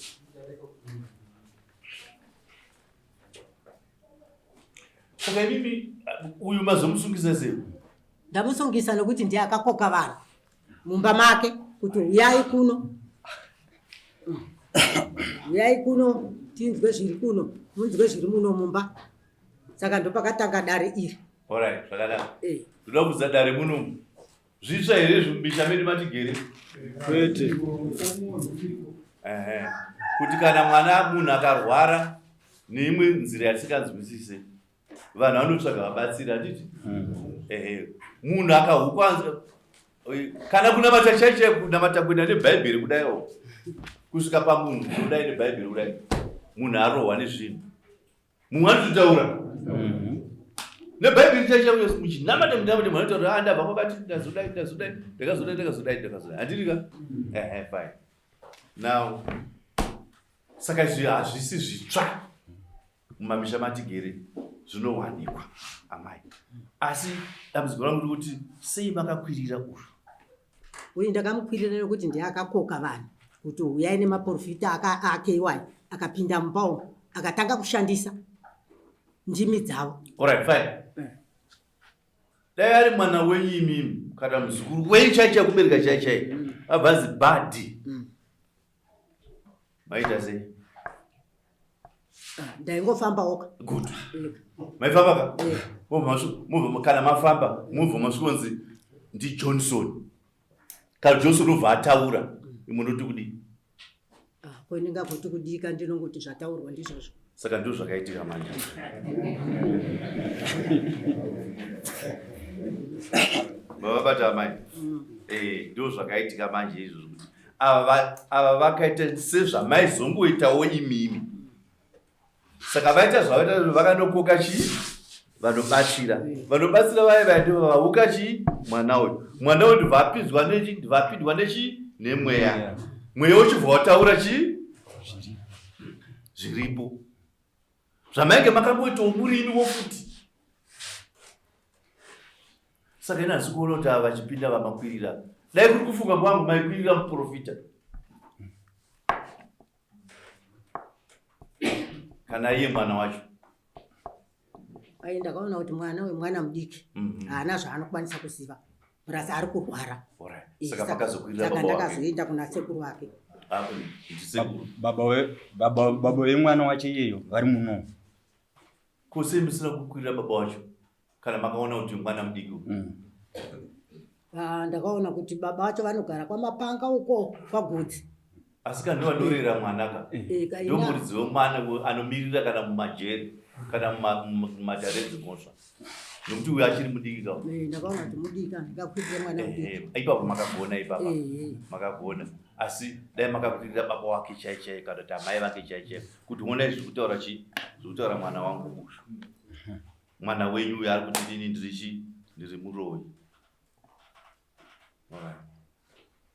Saka imimi uyu mazomusungisa sei? Ndamusungisa nokuti ndiye akakoka vanhu mumba make kuti uyai kuno. Uyai kuno tinzwe zviri kuno, munzwe zviri muno mumba. Saka ndopakatanga dare iri. Alright, zvakanaka. Eh. Ndoda kubvunza dare muno. Zvitsva here izvi mumisha medu matigere? Kwete. Ehe. Kuti kana mwana munhu akarwara neimwe nzira yatisinganzwisise, vanhu vanotsvaga vabatsiri handiti? Ehe. Munhu akahukwa kana kunamata chai chai kunamata kuenda nebhaibheri kudaiwo kusvika pamunhu kudai nebhaibheri kudai munhu arohwa nezvinhu mumwe anototaura nebhaibheri chai chai muchinamata munamata munhu anotaura ah ndabva kwakati ndazodai ndazodai ndakazodai ndakazodai ndakazodai handiti ka ehe fine now saka izvi hazvisi zvitsva mumamisha matigere zvinowanikwa amai asi dambudziko rangu riri kuti sei makakwirira uyu Uyu ndakamukwirira nekuti ndiye akakoka vanhu kuti uyai nemaprofita ake iwayo akapinda mumba umu akatanga kushandisa ndimi dzavo. Alright, fine. Dai ari mwana wenyu imimi kana muzukuru wenyu chai chai kubereka chai chai abva anzi bhadhi maita sei? Ah, ndaingofambawoka. Good. Maifamba ka? Mobva mobva kana mafamba mobva masvikonzi ndiJohnson. Kana Johnson obva ataura munoti kudii? Ah, ko ndingagoti kudii ndinongoti zvataurwa ndizvozvo. Saka ndizvo zvakaitika manje. Mavabata amai. Eh, ndizvo zvakaitika manje izvozvo kuti ava vakaita sezvamaizongoitawo imimi. Saka vaita zvavaita vakanokoka chii? Vanobatsira. Vanobatsira vaya vaya ndivo vauka chii? Mwana uyu. Mwana uyu ndibva apinzwa nechi ndibva apindwa nechi nemweya. Mweya uchibva wataura chii? Zviripo. Zvamainge makangoitawo muri imiwo futi. Saka ini handisi kuona kuti ava vachipinda vamakwirira. Dai kuri kufunga kwangu maikwirira muprofita. Kana iye mwana wacho. Ai ndakaona kuti mwana uyu mwana mudiki. Mhm. Haana zvaanokwanisa kuziva. Plus ari kurwara. Saka makazokwirira baba wake. Ndakazoenda kuna sekuru vake. Ah, ndisekuru. Baba we baba baba vemwana wacho iyeyo vari muno. Ko sei musina kukwirira baba wacho kana makaona kuti mwana mudiki uyu? Ah, ndakaona kuti baba vacho vanogara kwamapanga uko kwagotsi. Asi kana ndivanorera mwana ka Eh, ka ina- ndomuridzi wemwana anomirira kana mumajeri kana mumatare edzimhosva nokuti uyu achiri mudiki ka Eh, ndakaona kuti mudiki ndikakwirira mwana mudiki. Ehe, ipapo makagona ipapa Eh, eh. makagona asi dai makakwirira baba wake chai chai kana kuti amai vake chai chai kuti honai zviri kutaura chii zviri kutaura mwana wangu uyu mwana wenyu uyu ari kuti ndini ndiri chii ndiri muroyi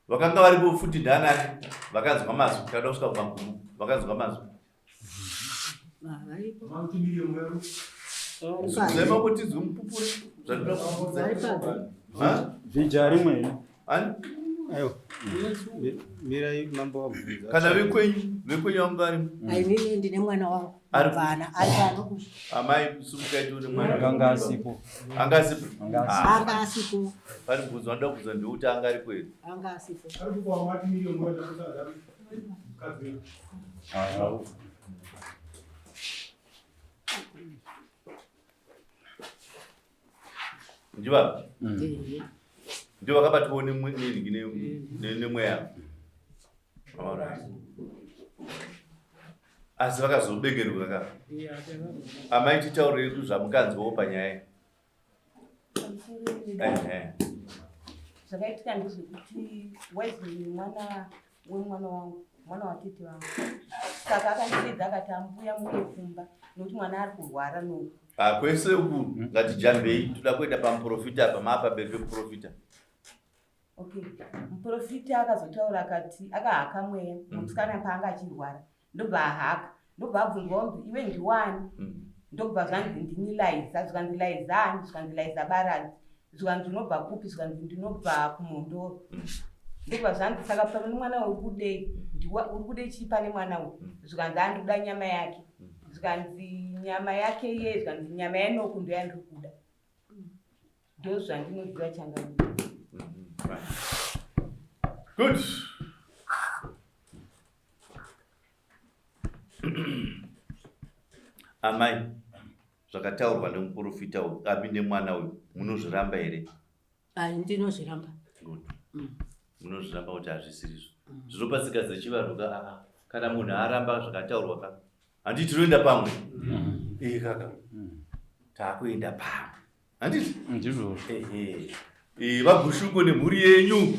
vakanga varipo futi ndanani vakanzwa mazwi takada kusvika kumagumo vakanzwa mazwi zema kuti izwi mupupure zvandinoda kubvunza Vija rimwe here? Ani? Aiwa. Mirai mambo wabvunza. Kana vekwenyu, vekwenyu vanga varimo. Ai nini ndine mwana wangu. Ari Mvana ari pano. Amai sumukai tione mwana. Anga asipo. Anga asipo. Anga asipo. Anga asipo. Pane mubvunzo wanoda kubvunza ndewekuti anga ariko here? Anga asipo. Ari kupa mati milioni moja mukadzi. Ah. Ndiva? Ndivo vakabatwawo nemweya. Asi vakazobegerwa ka. Amai titaurire zvamukanzwawo panyaya. Ehe. Zvakaitika ndezvekuti waizi mwana wemwana wangu mwana watete vangu saka akandisheedza akati ambuya muuye kumba nokuti mwana ari kurwara no Ah, kwese uku ngatijambei toda kuenda pamuprofita apa maapamberi pemuprofita okay muprofita akazotaura akati akahaka mweya musikana paanga achirwara ndobva ahaka ndobva abvunzwa kunzi iwe ndiwani mm. ndobva zvanzi ndini laiza zvikanzi laiza ani zvikanzi laiza baradzi zvikanzi unobva kupi zvikanzi ndinobva kumhondoro mm. ndobva zvanzi saka pane mwana uri kudei uri kudei chii pane mwana uyu mm. zvikanzi andikuda nyama yake zvikanzi nyama yake iye zvikanzi nyama yanoku ndoyandiri kuda ndozvandinoziva changamire Good. Amai, zvakataurwa nemuprofita uyu, abi nemwana uyu, munozviramba here? Ai, ndinozviramba. Good. Munozviramba kuti hazvisirizvo. Zvinopa tsika dzechivanhu ka aa kana munhu aramba zvakataurwa ka. Handiti tinoenda pamwe? Eh kaka. Takuenda pamwe. Handiti? Ndizvozvo. Ehe. Eh, VaGushungo nemhuri yenyu.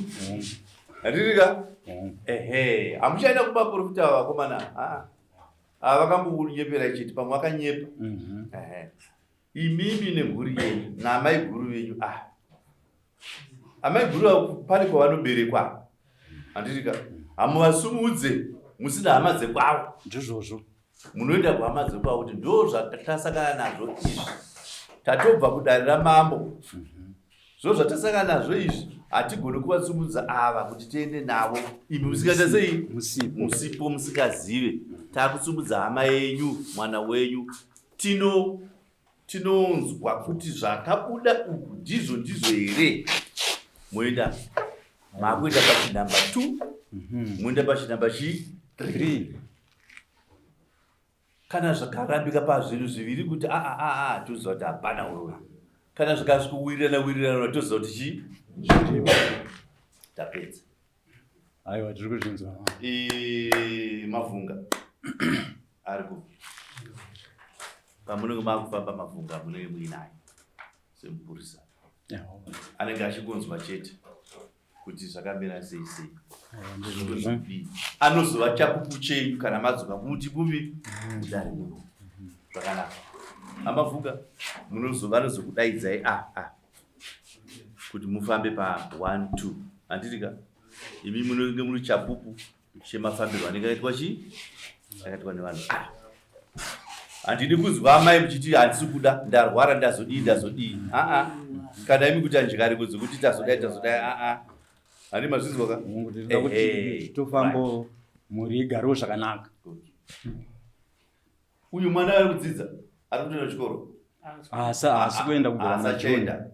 Handiti ka? Ehe. Hamuchaenda kumaprofita ava vakomana. Ah. Ah, vakambokunyeperai chete pamwe vakanyepa. Ehe. Imimi nemhuri yenyu naamai guru venyu ah. Amai guru avo pane kwavanoberekwa. Handiti ka? Hamuvasumudze musina hama dzekwavo. Ndizvozvo. Munoenda kuhama dzekwavo kuti ndo zvatasangana nazvo izvi. Tatobva kudare ramambo. Zvo zvatasangana nazvo izvi hatigoni kuvasumudza ava kuti tiende navo. Imi musikaita sei? Musipo. Musipo musikazive. Takusumudza hama yenyu, mwana wenyu. Tino tinonzwa kuti zvakabuda uku ndizvo ndizvo here? Moenda makuenda pachinhamba 2 moenda pachinhamba chi 3. Kana zvakarambika pazvinhu zviviri kuti aa aa aa toziva kuti hapana uroyi. Kana zvikasvikowirirana wirirana toziva kuti chii? Tapedza. Aiwa tiri kuzvinzwa. Mavhunga ari kupi? Pamunenge makufamba mavhunga munenge muinaye semupurisa. Anenge achigonzwa chete kuti zvakamira sei sei. Zvinozodii. Anozova chapupu chenyu kana madzoka kuti kupi? Kudare muno. Zvakanaka. Amavuka vanozokudaidzai a ah, a ah, kuti mufambe pa 1 2 handiti ka imi munenge muri chapupu chemafambirwo anenge akaitwa chii akaitwa nevanhu ah. Handidi kunzwa amai muchiti handisi kuda ndarwara ndazodii ndazodii aa kana imi kuti andyariko dzekuti tazodai tazodai aa handi mazvinzwa ka kuti tofambo mhuri igarewo zvakanaka. Uyu mwana ari kudzidza ari kutoenda kuchikoro haasi kuenda kubva asachaenda.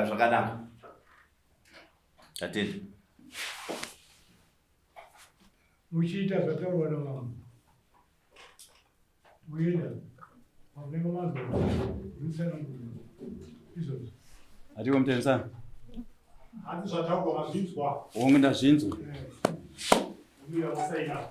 Zvakanaka, tatenda. Muchiita zvataurwa namambo muenda pamunenge manzwa izvozvo. Hatiwo mutendisana. Hanzi zvataurwa mazvinzwa. Hongu ndazvinzwa. Mira musaina.